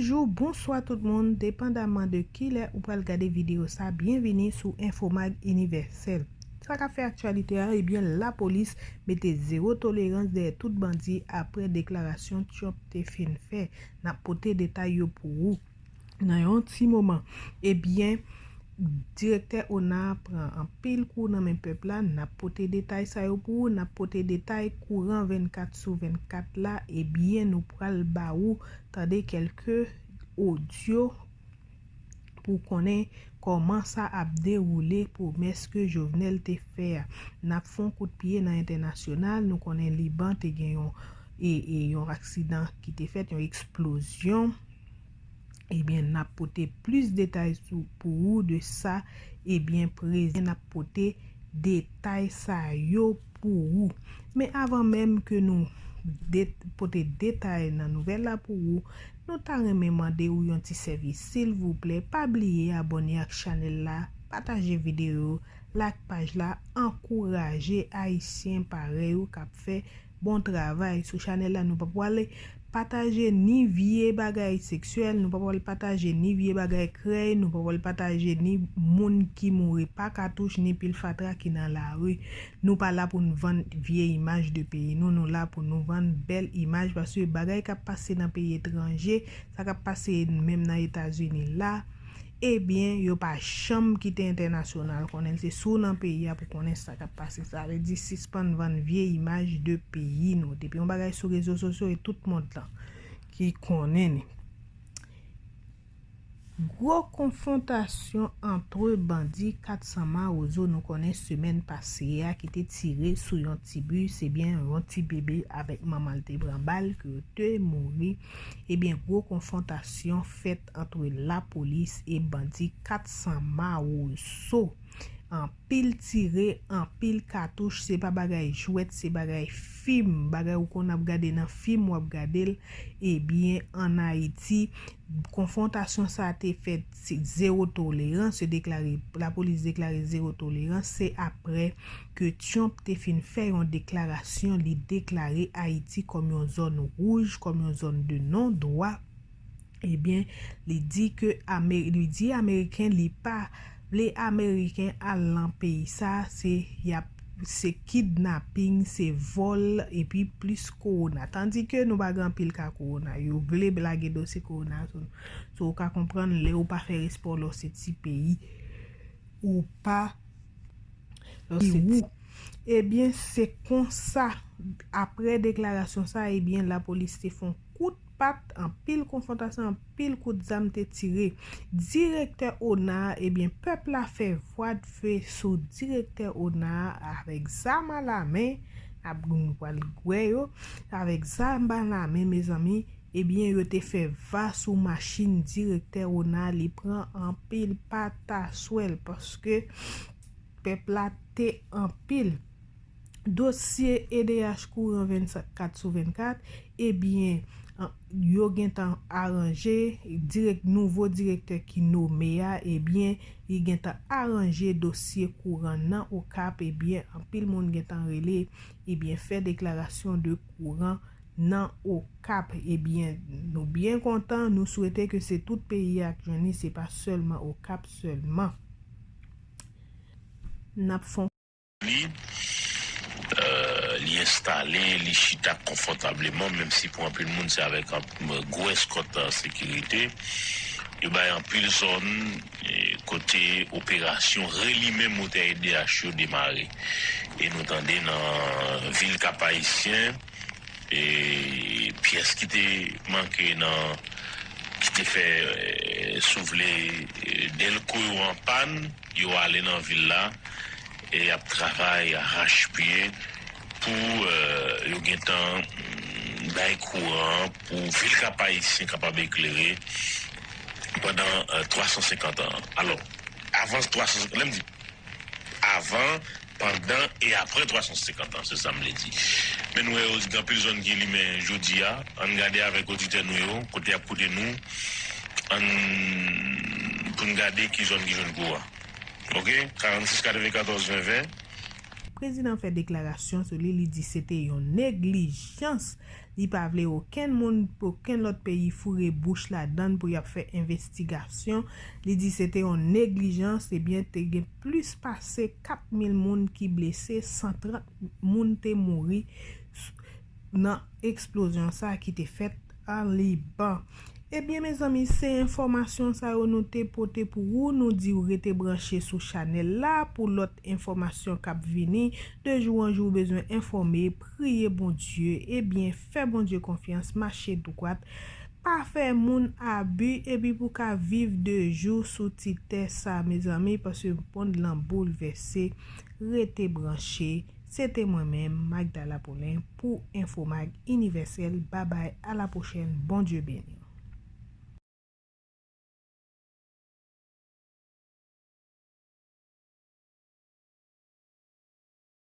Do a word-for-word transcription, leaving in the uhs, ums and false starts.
Bonjou, bonswa tout moun, depandaman de kilè ou pral gade videyo sa, byenvini sou Enfomag Inivèsèl. Sa k ap fè aktyalite a, ebyen, lapolis mete zewo tolerans dèyè tout bandi apre deklarasyon Trump te fin fè. N ap pote detay yo pou ou nan yon ti moman. Ebyen, direktè ona pran anpil kou nan men pèp la. N ap pote detay sa yo pou ou. N ap pote detay kouran vennkat sou vennkat la. Ebyen, nou pral ba ou tande kèlke odyo pou konnen kòman sa ap dewoule pwomès ke Jovenel te fè a. N ap fè yon kout pye nan entènasyonal. Nou konnen Liban te gen yon, e, e yon aksidan ki te fèt, yon eksplozyon. Ebyen, n ap pote plis detay sou, pou ou de sa. Ebyen, prezan n ap pote detay sa yo pou ou. Men avan menm ke nou det-, pote detay nan nouvèl la pou ou, nou ta renmen mande ou yon ti sèvis, silvouplè. Pa bliye abòne ak chanèl la, pataje videyo, like paj la, ankouraje Ayisyen parèy ou k ap fè bon travay sou chanèl la. Nou pa pwale pataje ni vye bagay seksyèl, nou pa pral pataje ni vye bagay krèy, nou pa pral pataje ni moun ki mouri pa katouch, ni pil fatra ki nan lari. Nou pa la pou n vann vye imaj de peyi nou, nou la pou nou vann bèl imaj, paske bagay k ap pase nan peyi etranje, sa k ap pase menm nan Etazini la, ebyen, yo pa janm kite entènasyonal konnen l, se si w nan peyi a pou konnen sa k ap pase. Sa vle di, sispann vann vye imaj de peyi nou. Depi yon bagay sou rezo sosyo, e tout mond lan ki konnen ni. Gwo konfwontasyon antre bandi kat san mawozo, nou konnen semèn pase a, ki te tire sou yon ti bis, ebyen, yon ti bebe avèk manman l te pran bal, ke yo te mouri. Ebyen, gwo konfwontasyon fèt antre lapolis e bandi kat san mawozo. Anpil tire, anpil katouch, se pa bagay jwèt, se bagay fim, bagay ou konn ap gade nan fim, w ap gade l. Ebyen, ann Ayiti, konfwontasyon sa a te fèt, se zewo tolerans, yo deklare, lapolis deklare zewo tolerans, se apre ke Trump te fin fè yon deklarasyon, li deklare Ayiti kòm yon zòn wouj, kòm yon zòn de non dwa. Ebyen, li di ke Ame-, li di Ameriken li pa vle Ameriken al nan peyi sa, se y ap, se kidnaping, se vòl, epi plis kowona. Tandike nou pa gen anpil ka kowona. Yo vle lage dosye kowona sou nou. So, ou ka konprann lè ou pa fè respè w lè w se ti peyi, ou pa lè w se ti. Ebyen, se konsa, apre deklarasyon sa, ebyen, lapolis te fè yon kout pat, anpil konfwontasyon, anpil kout zam te tire. Direktè ona a, ebyen, pèp la fè vwadfe sou direktè ona a avèk zam alamen, ap nou pral wè yo, avèk zam alamen, mezanmi, ebyen, yo te fè va sou machin direktè ona a, li pran anpil pataswèl, paske pèp la te anpil. Dosye E D H kouran vennkat sou vennkat, ebyen, an, yo gentan aranje, dirèk, nouvo direktè ki nome a, ebyen, li gentan aranje dosye kouran nan Okap, ebyen, anpil moun gentan rele, ebyen, fè deklarasyon de kouran nan Okap. Ebyen, nou byen kontan, nou swete ke se tout peyi a k jwenn li, se pa sèlman Okap sèlman. N ap fè yon li, euh, li enstale, li chita konfòtableman, menm si pou anpil moun se avèk yon gwo eskòt, euh, sekirite. Yo bay anpil zòn, eh, kote operasyon relimen motè E D H yo demare. E nou tande nan vil Kap-Ayisyen, e pyès ki te manke nan, ki te fè, eh, si w vle, eh, dèlko yo an pàn, yo ale nan vil la e y ap travay arachpye pou, eh, yo gentan, mm, bay kouran pou vil Kap-Ayisyen kapab eklere pandan, eh, twa san senkant an. Alò, avan twa san senkant, lè m di avan, pandan e apre twa san senkant an, se sa m vle di. Men nou wè yo gen anpil zòn ki limen jodi a. Ann gade avèk oditè nou yo, kote y ap koute nou. Ann, pou n gade ki zòn ki jwenn kouran. Oke? Karannsis katrevenkatòz ven ven. Prezidan fè deklarasyon sou li, li di se te yon neglijans. Li pa vle okenn moun, okenn lòt peyi foure bouch ladan l pou y ap fè envestigasyon. Li di se te yon neglijans, ebyen te gen plis pase kat mil moun ki blese, san trant moun te mouri nan eksplozyon sa a ki te fèt an Liban. Ebyen, mezanmi, se enfòmasyon sa yo nou te pote pou ou. Nou di w rete branche sou chanèl la pou lòt enfòmasyon k ap vini. De jou an jou, ou bezwen enfòme, priye Bondye. Ebyen, fè Bondye konfyans, mache dwat. Pa fè moun abi, epi pou ka viv de jou sou ti tè sa, mezanmi, paske mond lan boulvèse. Rete branche. Se te mwen menm, Magdala Paulin, pou Infomag Inivèsèl. Babay, a la pwochèn. Bondye beni w.